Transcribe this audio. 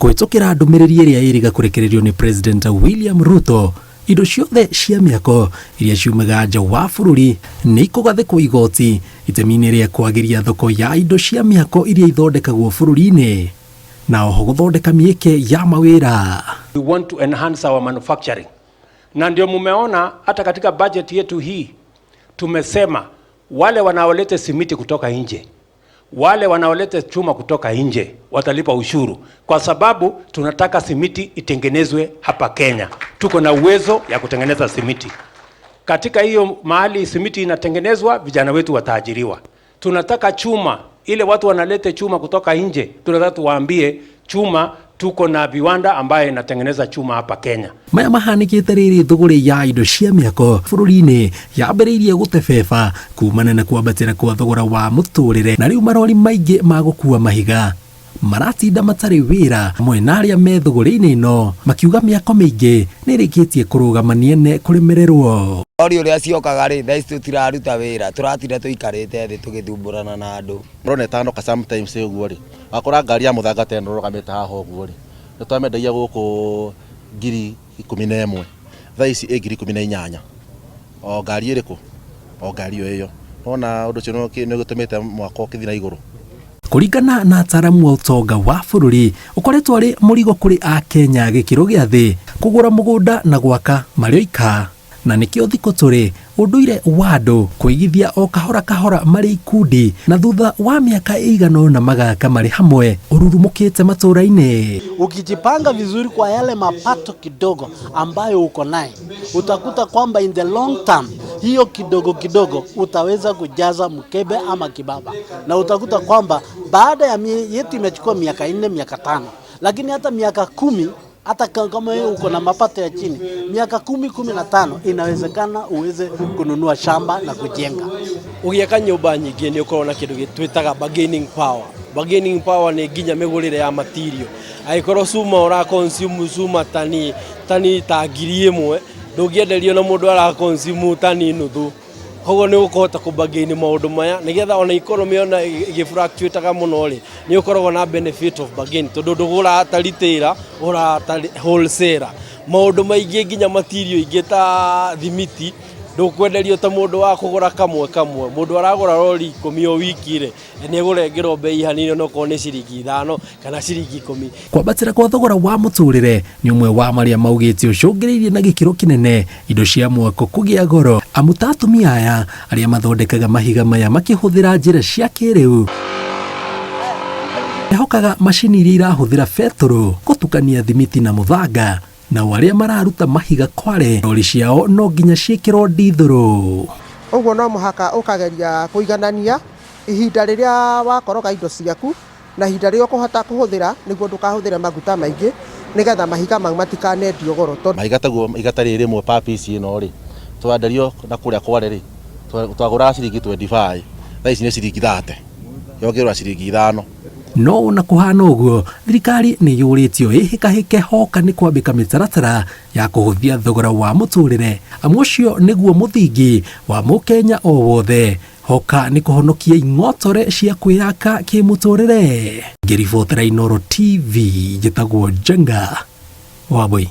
Kũhĩtũkĩra ndũmĩrĩri ĩrĩa ĩrĩga kũrekererio nĩ President William Ruto, indo ciothe cia mĩako iria ciumaga nja wa bũrũri nĩ ikũgathĩkwo igoti itemi-inĩ rĩa kwagĩria thoko ya indo cia mĩako iria ithondekagwo bũrũri-inĩ na oho gũthondeka mĩeke ya mawĩra. We want to enhance our manufacturing. Na ndio mumeona hata katika budget yetu hii tumesema wale wanaoleta simiti kutoka nje, wale wanaoleta chuma kutoka nje watalipa ushuru, kwa sababu tunataka simiti itengenezwe hapa Kenya. Tuko na uwezo ya kutengeneza simiti. Katika hiyo mahali simiti inatengenezwa, vijana wetu wataajiriwa. Tunataka chuma, ile watu wanalete chuma kutoka nje, tunataka tuwaambie chuma, tuko na viwanda ambayo inatengeneza chuma hapa Kenya. Maya mahanĩkĩte rĩrĩ thũgũrĩ ya indo cia mĩako bũrũri-inĩ yambĩrĩirie gũtebeba kumana na kwambatĩra kwa thogora wa mũtũrĩre, na rĩu marori maingĩ ma gũkua mahiga maratinda matarĩ wĩra hamwe na arĩa me thũgũrĩ-inĩ ĩno makiuga mĩako mĩingĩ nĩ ĩrĩkĩtie kũrũgama nĩene kũremererwo. Rori ũrĩa ciokaga rĩ, thaa ici tũtiraruta wĩra, tũratinda tũikarĩte thĩ tũgĩthumbũrana na andũ. Ũrona ĩtanoka sometimes ũguo rĩ, wakora ngari ya mũthanga ta ĩno ĩrũgamĩte haha ũguo rĩ, nĩ twamendagia gũkũ 11,000, thaa ici ĩ 18,000. O ngari ĩrĩkũ? O ngari o ĩyo. Nĩwona ũndũ ũcio nĩ ũgĩtũmĩte mwako ũkĩthiĩ na igũrũ. Kũringana na ataaramu a ũtonga wa bũrũri, ũkoretwo arĩ mũrigo kũrĩ Akenya gĩkĩro gĩa thĩ kũgũra mũgũnda na gwaka marĩ oika, na nĩkĩo thikũ tũrĩ ũndũire wa andũ kũigithia o kahora kahora marĩ ikundi na thutha wa mĩaka ĩigana ũna magaka marĩ hamwe ũrurumũkĩte matũũra-inĩ. Ukijipanga vizuri kwa yale mapato kidogo ambayo uko naye, utakuta kwamba in the long term hiyo kidogo kidogo utaweza kujaza mkebe ama kibaba, na utakuta kwamba baada ya yetu imechukua miaka 4, miaka 5, lakini hata miaka 10, hata kama wewe uko na mapato ya chini, miaka 10, 15 inawezekana uweze kununua shamba na kujenga. Ũgĩaka nyũmba nyingĩ nĩ ũkoragwo na kĩndũ twĩtaga bargaining power. Bargaining power nĩ nginya mĩgũrĩre ya material. Angĩkorwo cuma ũra consume cuma tani ta 1,000, ndũngĩenderio na mũndũ ara consume tani nuthu. Koguo nĩ ũkũhota kũ bargain maũndũ maya nĩgetha ona economy ona ĩgĩ fluctuate mũno rĩ, nĩ ũkoragwo na benefit of bargain tondũ ndũgũraga ta retailer, ũgũraga ta wholesaler. Maũndũ maingĩ nginya material ingĩ ta thimiti ndũkwenderio ta mũndũ wa kũgũra kamwe kamwe. Mũndũ aragũra rori 10 o wiki rĩ, nĩ egũrengerwo bei hanini onokorwo nĩ ciringi 5 kana ciringi 10. Kwambatĩra kwa thogora wa mũtũrĩre nĩ ũmwe wa marĩa maugĩte ũcũngĩrĩirie na gĩkĩro kĩnene indo cia mwako kũgĩa goro, amu ta atumia aya arĩa mathondekaga mahiga maya makĩhũthĩra njĩra cia kĩrĩu mehokaga macini iria irahũthĩra betũrũ gũtukania thimiti na mũthanga, nao arĩa mararuta mahiga kware rori ciao no nginya ciĩkĩrwo ndithũrũ. Ũguo no mũhaka ũkageria kũiganania ihinda rĩrĩa wakoroga indo ciaku na ihinda rĩrĩa ũkũhota kũhũthĩra nĩguo ndũkahũthĩre maguta maingĩ nĩgetha mahiga mau matikanendio goro. Mahiga taguo ihiga ta rĩrĩ rĩmwe per piece ĩno rĩ, twenderio na kũrĩa kware rĩ, twagũraga ciringi 25, thaa ici nĩ ciringi 30, yongererwo ciringi 5. No ona kũhana ũguo, thirikari nĩ yũrĩtio ĩhĩkahĩke hoka nĩ kwambĩka mĩtaratara ya kũhũthia thogora wa mũtũrĩre, amu ũcio nĩguo mũthingi wa mũkenya o wothe. Hoka nĩ kũhonokia ing'otore cia kwĩyaka kĩmũtũrĩre. Ngĩribotera Inooro TV, njĩtagwo Njenga Wambui.